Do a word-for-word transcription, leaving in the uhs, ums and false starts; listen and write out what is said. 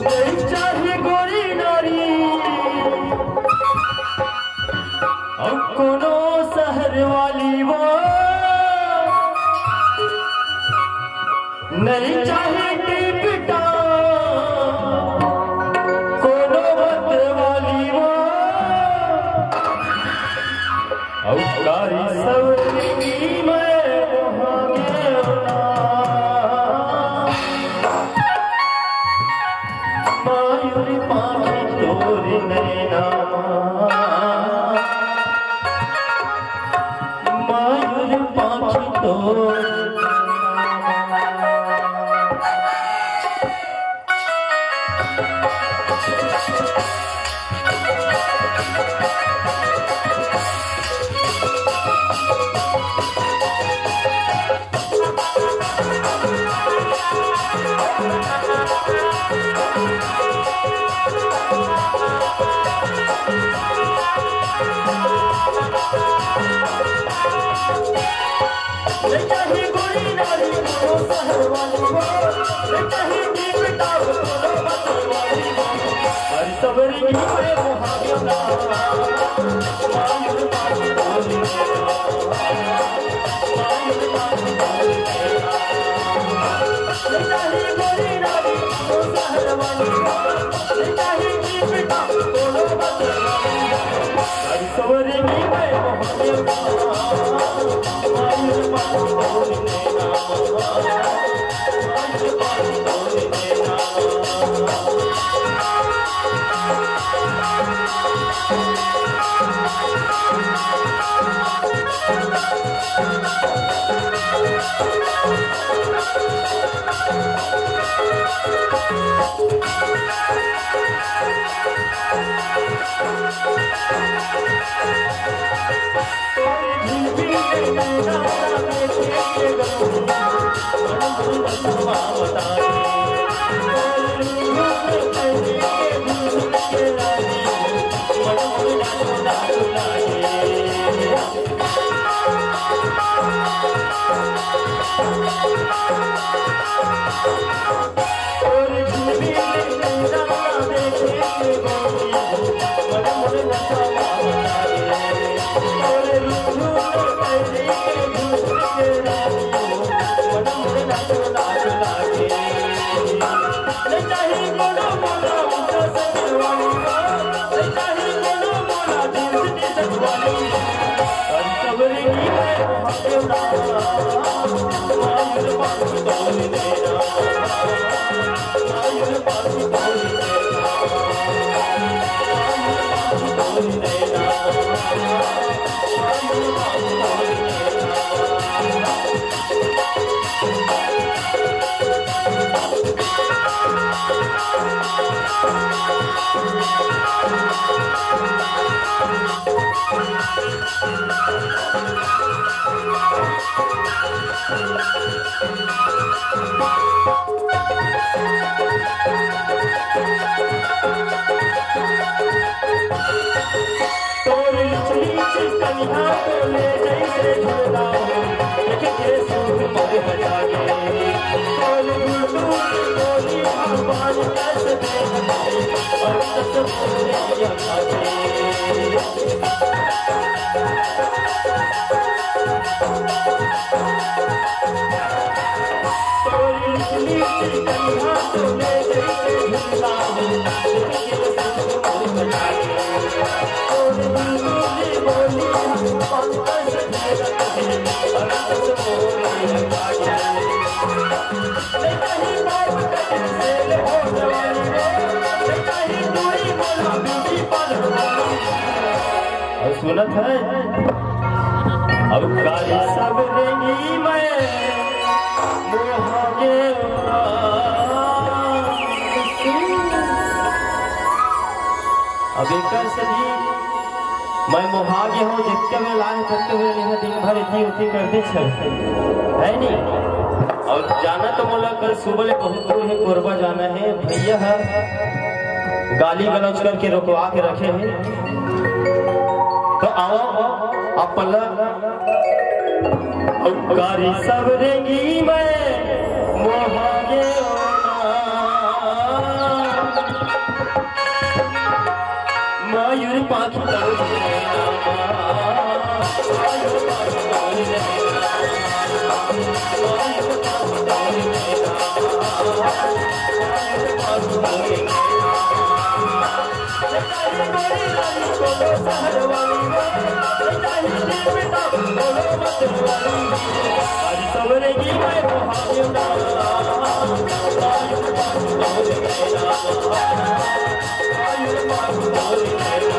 नहीं चाही गोरी नारी, अउ कोनो शहर वाली वो। नहीं चाही टिप टॉप, कोनो मत वाली वो। अउ कारी सवरी मैं वहाँ गेवना। मायूर पाखी तोर नैना, मायूर पाखी तोर। अउ सुनत हे, अउ गारी सब रेंगी मैं मोहा गे। अब एकर से भी मैं मोहा गे हूँ, जितके बेर आए ततके बेर यहाँ दिन भर इतनी उतनी करते चल, है नी? अउ जाना तो मोला कल सुबह ले बहुत दूर हे, कोरबा जाना हे। भैया ह गाली गलौज करके रोकवा के रखे हे, तो आओ आप पल्ला। अउ गारी सब रेंगी मैं मोहा गे ना। मयूर पाखी तोर नैना, मयूर पाखी तोर नैना, मयूर पाखी तोर नैना, मयूर पाखी तोर नैना। बेचारी गोरी रानी कोनो शहर वाली हो, बेचारी देवता कोनो मंदिर वाली। अरे सवरे की मैं मोहागियो ना, मयूर पाखी तोर नैना।